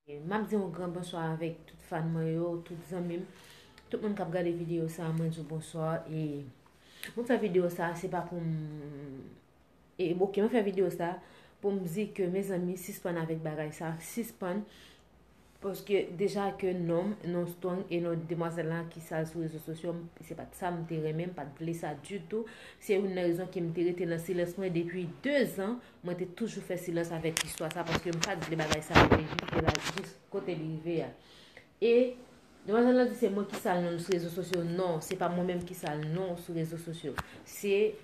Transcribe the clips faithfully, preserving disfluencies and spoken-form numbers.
M ap di yon gran bonswa avèk tout fan mwen yo, tout zanmi m, tout moun k ap gade videyo sa a, mwen di w bonswa. E mwen fè videyo sa a, se pa pou m, e, ok, mwen fè videyo sa a pou m di ke, mezanmi, sispann avèk bagay sa a, sispann. Paske deja ke non m, non Strong e non demwazèl la ki sal sou rezo sosyo, se pa t sa m te renmen, m pa t vle sa ditou. Se youn nan rezon ke m te rete nan silans mwen depi de zan. Mwen te toujou fè silans avèk istwa sa, paske m pa t vle bagay sa rive jis la, jis kote li rive a. E demwazèl la di se mwen ki sal non l sou rezo sosyo. Non, se pa mwen menm ki sal non w sou rezo sosyo. Se,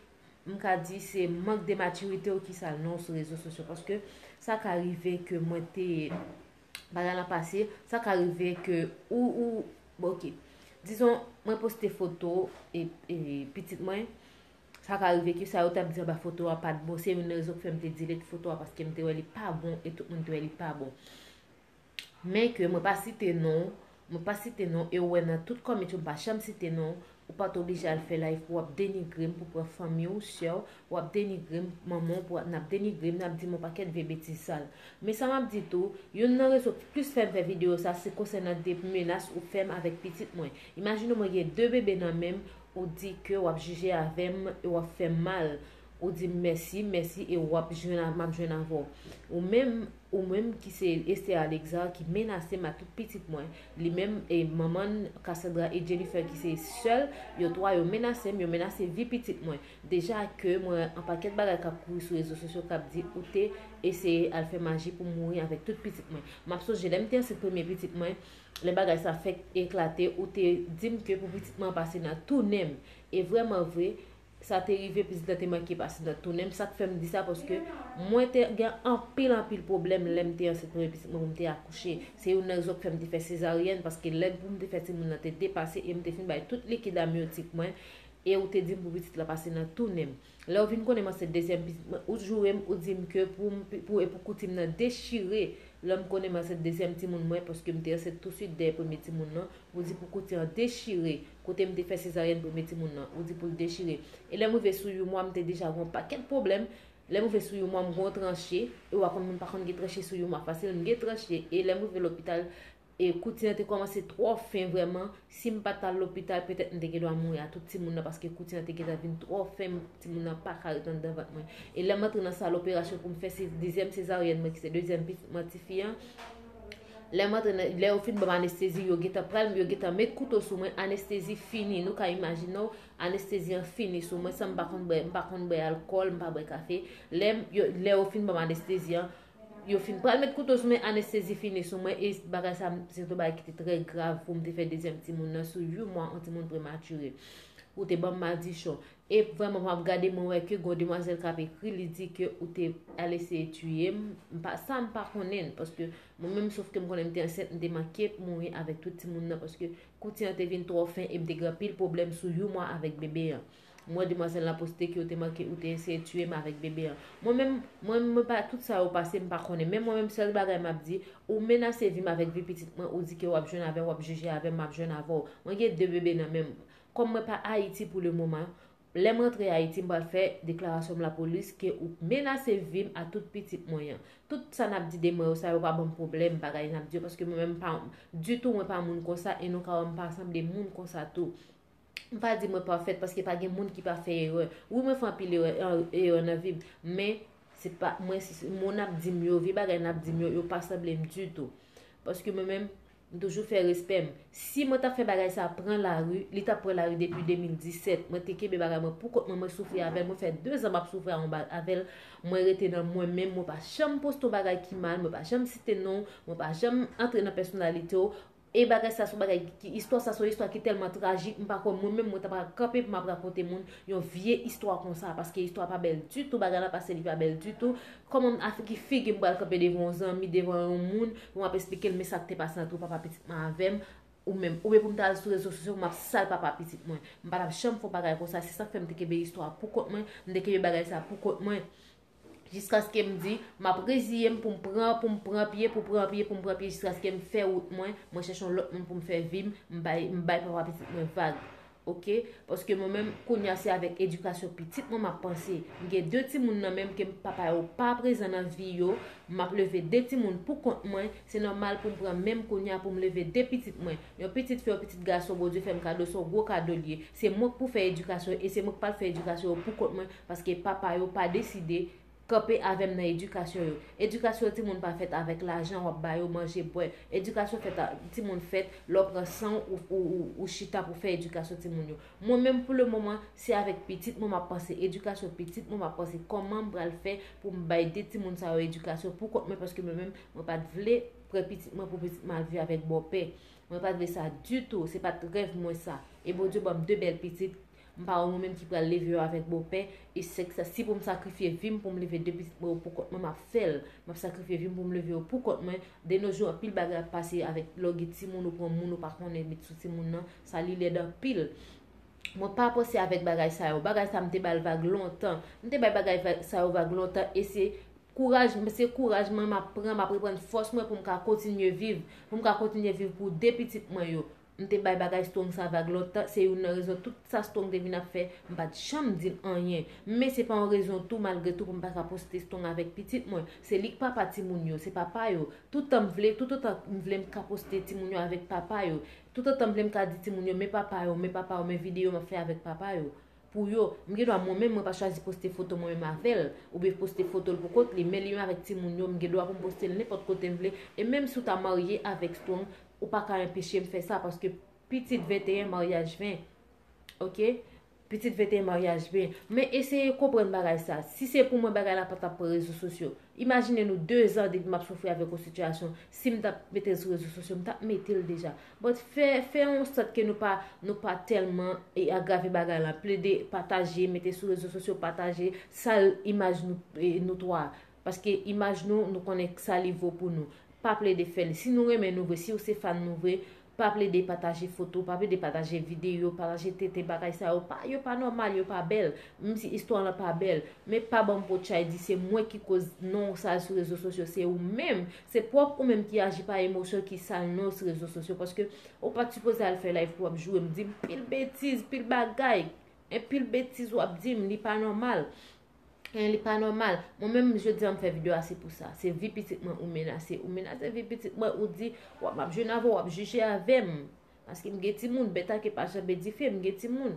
m ka di, se mank de matirite w ki sal non w sou rezo sosyo. Paske sa ka rive ke mwen te, bagay lan pase, sa ka rive ke ou, ou, bon, ok. Dizon, mwen poste foto e, e pitit mwen. Sa ka rive ke sa yo t ap di anba foto a pa t bon. Se youn nan rezon k fè m te delete foto a, paske m te wè li pa bon e tout moun te wè li pa bon. Men ke mwen pa site non, mwen pa site non, e ou wè nan tout comment yo m pa janm site non, ou pa t oblije al fè live pou w ap denigre m, pou pran fanmi w, sè w, w ap denigre m, manman w, pou n ap denigre m, n ap di m yon pakèt vye betiz sal. Men sa m ap di tou, youn nan rezon k plis fè m fè videyo sa, se konsènan de menas ou fè m avèk pitit mwen. Imajine w, mwen gen de bebe nan men m, ou di ke w ap jije avè m e w ap fè m mal. Ou di m mèsi, mèsi, e w ap jwenn a, m ap jwenn avè w. Ou menm, ou menm ki se Esther Alexandre ki menase m a tout pitit mwen. Li menm e manman n, Cassandra e Jennifer ki se sè l, yo twa yo menase m, yo menase vi pitit mwen. Deja ke mwen an pakèt bagay k ap kouri sou rezo sosyo k ap di ou te eseye al fè maji pou m mouri avèk tout pitit mwen. M ap sonje lè m te ansent premye pitit mwen, lè bagay sa fèk eklate, ou te di m ke pou pitit mwen an pase nan tou nen m. E vrèman vre, sa te rive, pitit lan te manke pase nan tou nen m. Sa k fè m di sa, paske mwen te gen anpil, anpil pwoblèm lè m te ansent premye pitit mwen pou m te akouche. Se youn nan rezon k fè m te fè sezaryèn, paske lè pou m te fè timoun nan te depase e m te fin bay tout likid amyotik mwen, e ou te di m pou pitit lan pase nan tou nen m. Lè w vin konnen m ansent dezyèm pitit mwen, ou joure m, ou di m ke pou m, pou, e pou kouti m nan dechire, lè m konnen m ansent dezyèm timoun mwen, paske m te ansent touswit dèyè premye timoun nan, ou di pou kouti an dechire, kote m te fè sezaryèn premye timoun nan, ou di pou l dechire. E lè m rive sou yon mwa, m te deja gen yon pakèt pwoblèm. Lè m rive sou yon mwa, m gen yon tranche, e w a konn moun pa konn gen tranche sou yon mwa fasil, m gen tranche, e lè m rive lopital, e kouti an te kòmanse twò fen vrèman. Si m pa t al lopital, petèt m te gen dwa mouri a tout timoun nan, paske kouti an te gentan vin twò fen, timoun nan pa ka ret anndan vant mwen. E lè m antre nan sal operasyon pou m fè se dezyèm sezaryèn mwen, ki se dezyèm pitit mwen, tifi an, lè m antre nan, lè yo fin ban m anestezi, yo gentan pral, yo gentan met kouto sou mwen, anestezi fini. Nou ka imajine w, anestezi an fini sou mwen, san m pa konn bwè, m pa konn bwè alkòl, m pa bwè kafe. Lè m, yo, lè yo fin ban m anestezi an, yo fin pral met kouto sou mwen, anestezi fini sou mwen, e bagay sa, se te yon bagay ki te trè grav pou m te fè dezyèm timoun nan sou uit mwa, yon timoun prematire. Ou te ban m madichon. E vrèman, m ap gade, mwen wè ke gon demwazèl k ap ekri, li di ke ou te al eseye tiye m. M pa, sa m pa konnen, paske mwen menm, sof ke m konnen m te ansent, m te manke mouri avèk tout timoun nan, paske kouti an te vin twò fen e m te gen anpil pwoblèm sou uit mwa avèk bebe an. Mwen, demwazèl la poste ke ou te manke, ou te eseye tiye m avèk bebe an. Mwen menm, mwen, mwen pa, tout sa yo pase, m pa konnen. Men mwen menm, sèl bagay m ap di, ou menase vi m avèk vi pitit mwen, ou di ke w ap jwenn avè m, w ap jije avè m, m ap jwenn avè w. Mwen gen de bebe nan men m. Kòm mwen pa Ayiti pou le moman, lè m rantre Ayiti, m pral fè deklarasyon m lapolis ke ou menase vi m a tout pitit mwen an. Tout sa n ap di de mwen yo, sa yo pa ban m pwoblèm, bagay n ap di yo, paske mwen menm pa, ditou, mwen pa moun konsa, e nou ka wè m pa sanble moun konsa tou. M pa di mwen pafèt, paske pa gen moun ki pa fè erè. Wi, mwen fè anpil erè, erè nan vi m, men se pa, mwen, se, se mo n ap di m yo, vye bagay n ap di m yo, yo pa sanble m ditou. Paske mwen menm, m toujou fè respè m. Si mwen t ap fè bagay sa pran lari, li t ap pran lari depi de mil disèt. Mwen te kenbe bagay mwen pou kont mwen, mwen soufri avè l. Mwen fè de zan m ap soufri a yon ba-, avè l. Mwen rete nan mwen menm, mwen pa janm poste yon bagay ki mal, mwen pa janm site non w, mwen pa janm antre nan pèsonalite w. E bagay sa se yon bagay ki, istwa sa se yon istwa ki tèlman trajik, m pa kwè mwen menm mwen ta pral kanpe pou m ap rakonte moun yon vye istwa konsa, paske istwa pa bèl ditou, bagay la pase li pa bèl ditou. Kòman m, a ki figi m pral kanpe devan yon zanmi, devan yon moun, pou m ap esplike l men sa k te pase ant papa pitit mwen avè m, ou menm, oubyen pou m ta al sou rezo sosyo pou m ap sal papa pitit mwen. M pa t ap janm fè yon bagay konsa, se sa k fè m te kenbe istwa pou kont mwen, m te kenbe bagay sa pou kont mwen. Jiskaske m di, m ap reziye m pou m pran, pou m pran pye, pou pran pye, pou m pran pye, jiskaske m fè wout mwen, mwen chèche yon lòt moun pou m fè vi m, m bay, m bay papa pitit mwen vag. Ok? Paske mwen menm, kounye a se avèk edikasyon pitit mwen m ap panse. M gen de timoun nan menm ke papa yo pa prezan nan vi yo. M ap leve de timoun pou kont mwen. Se nòmal pou m pran menm kounye a pou m leve de pitit mwen. Yon pitit fi, yon pitit gason, Bondye fè m kado, se yon gwo kado l ye. Se mwen k pou fè edikasyon e se mwen k pral fè edikasyon yo pou kont mwen. Paske papa yo pa deside kanpe avè m nan edikasyon yo. Edikasyon timoun pa fèt avèk lajan w ap ba yo manje, bwè. Edikasyon fèt a, timoun fèt lè w pran san w, ou, ou, ou, ou chita pou fè edikasyon timoun yo. Mwen menm, pou le moman, se avèk pitit mwen m ap panse, edikasyon pitit mwen m ap panse, kòman m pral fè pou m bay de timoun sa yo edikasyon pou kont mwen, paske mwen menm, mwen pa t vle pran pitit mwen pou pitit mwen al viv avèk bòpè. Mwen pa t vle sa ditou, se pa t rèv mwen sa. E Bondye ban m de bèl pitit, m pa wè mwen menm ki pral leve yo avèk bòpè, e se sa, si pou m sakrifye vi m pou m leve de pitit mwen yo pou kont mwen, m ap fè l. M ap sakrifye vi m pou m leve yo pou kont mwen. De nos jours, anpil bagay ap pase avèk lè w gen timoun, ou pran moun ou pa konnen met sou timoun nan, sa li lèd anpil. Mwen pa panse avèk bagay sa yo. Bagay sa m te ba l vag lontan. M te bay bagay va- sa yo vag lontan e se kouraj, se kouraj mwen m ap pran, m ap reprann fòs mwen pou m ka kontinye viv, pou m ka kontinye viv pou de pitit mwen yo. M te bay bagay Strong sa vag lontan, se youn nan rezon tout sa Strong te vin ap fè, m pa t janm di l anyen. Men se pa yon rezon tou, malgre tou, pou m pa ka poste Strong avèk pitit mwen. Se li k papa timoun yo, se papa yo. Toutan m vle, toutotan m vle m ka poste timoun yo avèk papa yo. Toutotan m vle m ka di timoun yo, men papa yo, men papa yo, men videyo m ap fè avèk papa yo. Pou yo, m gen dwa mwen menm, mwen pa chwazi poste foto mwen menm avè l, oubyen poste foto l pou kont li, men li menm avèk timoun yo, m gen dwa pou m poste l nenpòt kote m vle, e menm si w ta marye avèk Strong, ou pa ka anpeche m fè sa, paske pitit venteyen, maryaj ven. Ok? Pitit venteyen, maryaj ven. Men eseye konprann bagay sa. Si se pou mwen, bagay la pa t ap pran rezo sosyo. Imajine nou de zan depi m ap soufri avèk yon sitiyasyon. Si m t ap mete l sou rezo sosyo, m t ap mete l deja. But fè, fè yon sòt ke nou pa, nou pa tèlman e agrave bagay la. Plede pataje, mete sou rezo sosyo, pataje, sal imaj nou, e, nou twa. Paske imaj nou, nou konnen sa li vo pou nou. Pa plede fè l. Si nou renmen nou vre, si w se fan nou vre, pa plede pataje foto, pa plede pataje videyo, pataje tete, bagay sa yo pa, yo pa nòmal, yo pa bèl. Menm si istwa lan pa bèl, men pa ban m potchay di se mwen ki koz non w sal sou rezo sosyo, se ou menm, se pwòp ou menm ki aji pa emosyon ki sal non w sou rezo sosyo, paske ou pa t sipoze al fè live pou w ap joure m, di m pil betiz, pil bagay, en pil betiz w ap di m, li pa nòmal. En, li pa nòmal. Mwen menm, jodi a m fè videyo a, se pou sa. Se vi pitit mwen ou menase. Ou menase vi pitit mwen, ou di, w ap, m ap jwenn avè w, w ap jije avè m. Paske m gen timoun, bèt a ke pa janbe dife, m gen timoun.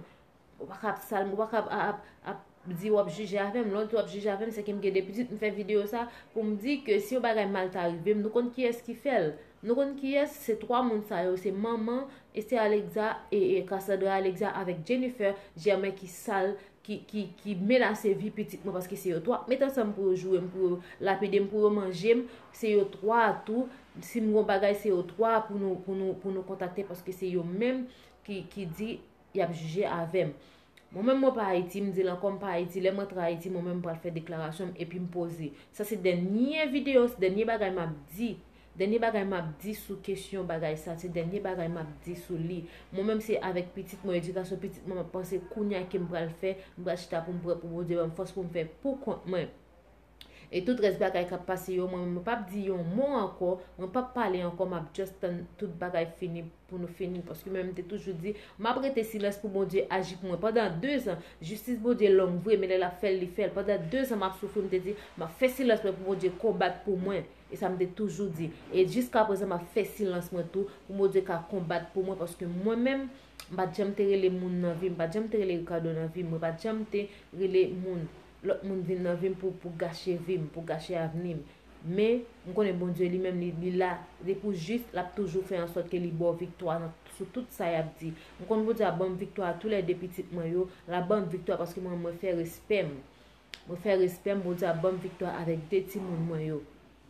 Ou pa ka ap sal, ou pa ka ap, ap, ap di w ap jije avè m. Lè w di w ap jije avè m, se ke m gen de pitit, m fè videyo sa pou m di ke si yon bagay mal ta rive m, nou konn kiyès ki fè l. Nou konn kiyès, se twa moun sa yo, se manman, Esther Alexa e, e Cassandra Alexa avèk Jennifer Germain ki sal ki, ki, ki menase vi pitit mwen, paske se yo twa k met ansanm pou yo joure m, pou yo lapide m, pou yo manje m. Se yo twa a tou. Si m gon bagay, se yo twa a pou nou, pou nou, pou nou kontakte, paske se yo menm ki, ki di y ap jije avè m. Mwen menm, mwen pa Ayiti, m di l ankò, m pa Ayiti. Lè m rantre Ayiti, mwen menm, m pral fè deklarasyon m epi m poze. Sa se dènye videyo, se dènye bagay m ap di. Dènye bagay m ap di sou kesyon bagay sa, se dènye bagay m ap di sou li. Mwen menm, se avèk pitit mwen, edikasyon pitit mwen, m ap panse kounye a ke m pral fè, m pral chita pou m prè pou Bondye ban m fòs pou m fè pou kont mwen. E tout rès bagay k ap pase yo, mwen, mwen p ap di yon mo ankò, mwen p ap pale ankò, m ap just tann tout bagay fini pou nou fini. Paske mwen, m te toujou di, m ap rete silans pou Bondye aji pou mwen. Pandan de zan, jistis Bondye long vre, men lè l ap fè l, li fè l. Pandan de zan, m ap soufri, m te di, m ap fè silans mwen pou Bondye konbat pou mwen. E sa m te toujou di. E jiskaprezan, m ap fè silans mwen tou pou Bondye ka konbat pou mwen, paske mwen menm, m pa t janm te rele moun nan vi m, m pa t janm te rele Ricardo nan vi m, mwen pa t janm te rele moun, lòt moun vin nan vi m pou, pou gache vi m, pou gache avni m. Men, m konnen Bondye li menm, li, li la, li pou jis, l ap toujou fè ansòt ke li ba w viktwa nan, sou tout sa y ap di. M konn Bondye ap ban m viktwa a toulède pitit mwen yo, l ap ban m viktwa paske mwen, mwen fè respè m. Mwen fè respè m, Bondye ap ban m viktwa avèk de timoun mwen yo.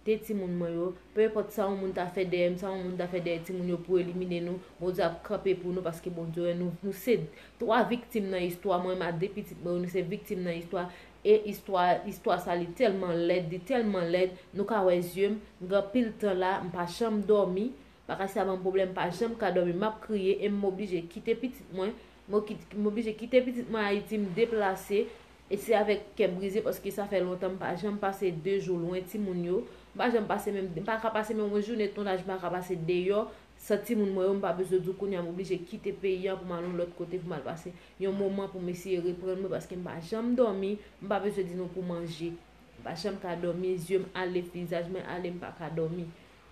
De timoun mwen yo, pe enpòt sa yon moun ta fè dèyè m, sa yon moun ta fè dèyè timoun yo pou elimine nou, Bondye ap kanpe pou nou paske Bondye wè nou, nou se twa viktim nan istwa, mwen menm a de pitit mwen yo, nou se viktim nan istwa, e istwa, istwa sa li tèlman lèd, li tèlman lèd, nou ka wè zye m, m gen anpil tan la, m pa janm dòmi, bagay sa ban m pwoblèm, m pa janm ka dòmi, m ap kriye e m oblije kite pitit mwen, m oki-, m oblije kite pitit mwen Ayiti, m deplase, e se avèk kè brize paske sa fè lontan m pa janm pase de jou lwen timoun yo, m pa janm pase menm, m pa ka pase menm yon jounen tounaj, m pa ka pase deyò, San timoun mwen yo, m pa bezwen di w kounye a m oblije kite peyi a pou m al yon lòt kote pou m al pase yon moman pou m eseye reprann mwen, paske m pa janm dòmi, m pa bezwen di nou pou manje. M pa janm ka dòmi, zye m ale, vizaj mwen ale, m pa ka dòmi.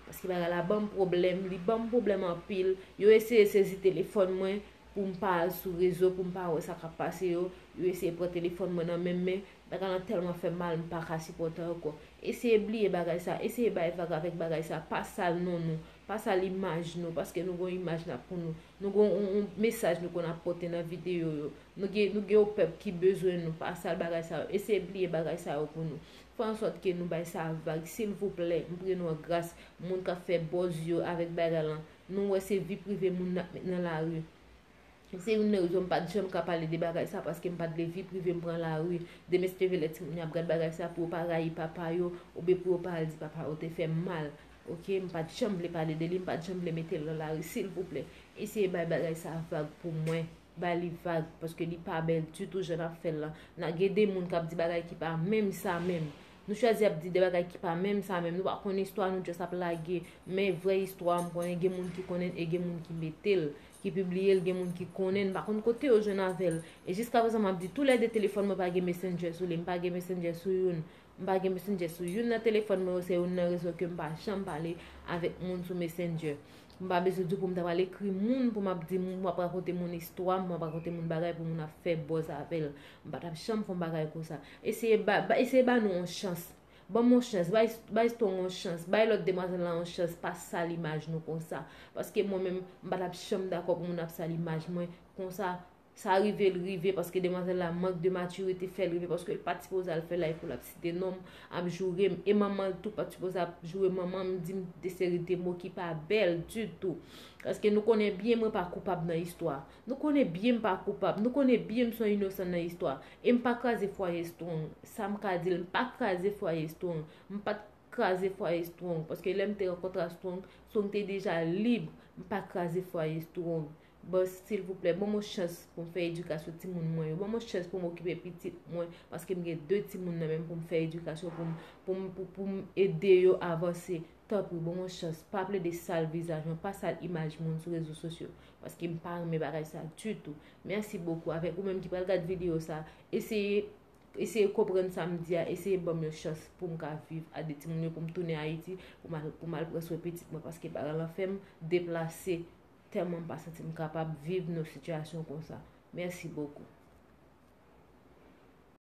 Paske bagay la ban m pwoblèm, li ban m pwoblèm anpil. Yo eseye sezi telefòn mwen pou m pa al sou rezo, pou m pa wè sa k ap pase yo. Yo eseye pran telefòn mwen nan men m, men bagay lan tèlman fè m mal, m pa ka sipòte ankò. Eseye bliye bagay sa, eseye bay vag avèk bagay sa, pa sal non nou, pa sal imaj nou, paske nou gon imaj n ap pou nou. Nou gon yon, yon mesaj nou konn ap pote nan videyo yo. Nou gen, nou gen yon pèp ki bezwen nou, pa sal bagay sa yo. Eseye bliye bagay sa yo pou nou. Fè ansòt ke nou bay sa vag, silvouplè. M priye nou an gras, moun k ap fè buzz yo avèk bagay lan. Nou wè se vi prive moun n ap met nan lari. Se youn nan rezon m pa t janm ka pale de bagay sa, paske m pa t vle vi prive m pran lari. Demen si Dye vle, lè timoun yo ap gad bagay sa, pou yo pa rayi papa yo, oubyen pou yo pa al di papa yo te fè m mal. Oke, m pa t janm vle pale de li, m pa t janm vle mete l nan lari, silvouplè. Eseye bay bagay sa vag pou mwen. Ba li vag, paske li pa bèl ditou jan n ap fè l lan. N a gen de moun k ap di bagay ki pa menm sa menm. Nou chwazi ap di de bagay ki pa menm sa menm. Nou pa konn istwa, nou just ap lage. Men vrè istwa a, m konnen gen moun ki konnen l e gen moun ki mete l, ki pibliye l, gen moun ki konnen l. M pa konn kote yo jwenn avè l. E jiskaprezan, m ap di toulède telefòn mwen pa gen Messenger sou li. M pa gen Messenger sou youn. M pa gen Messenger sou youn nan telefòn mwen yo, se youn nan rezon ke m pa janm pale avèk moun sou Messenger. M pa bezwen di w pou m ta pral ekri moun, pou m ap di moun, pou m ap rakonte moun istwa m, pou m ap rakonte moun bagay, pou moun ap fè buzz avè l. M pa t ap janm fè yon bagay konsa. Eseye ba, ba, eseye ba nou yon chans. Ban m yon chans, bay, bay Strong yon chans, bay lòt demwazèl la yon chans, pa sal imaj nou konsa. Paske mwen menm, m pa t ap janm dakò pou moun ap sal imaj mwen konsa. Sa rive l rive, paske demwazèl la, mank de matirite fè l rive, paske l pa t sipoze al fè live pou l ap site non m, ap joure m, e manman l tou pa t sipoze ap joure manman m, di m de seri de mo ki pa bèl ditou. Paske nou konnen byen mwen pa koupab nan istwa. Nou konnen byen m pa koupab. Nou konnen byen m se yon inosan nan istwa. E m pa kraze fwaye Strong. Sa m ka di l, m pa kraze fwaye Strong. M pa t kraze fwaye Strong. Paske lè m te rankontre a Strong, Strong te deja lib. M pa kraze fwaye Strong. Bòs, silvouplè, ban m yon chans pou m fè edikasyon timoun mwen yo. Ban m yon chans pou m okipe pitit mwen, paske m gen de timoun nan men m pou m fè edikasyon, pou m, pou m, pou, pou m ede yo avanse. Tanpri, ban m yon chans. Pa plede sal vizaj mwen, pa sal imaj moun sou rezo sosyo, paske m pa renmen bagay sa ditou. Mèsi bokou. Avèk ou menm ki pral gad videyo sa, eseye, eseye konprann sa m di a, eseye ban m yon chans pou m ka viv a de timoun yo, pou m tounen Ayiti, pou m al, pou m al pran swen pitit mwen, paske bagay lan fè m deplase. Tèlman m pa santi m kapab viv nan sitiyasyon konsa. Mèsi bokou.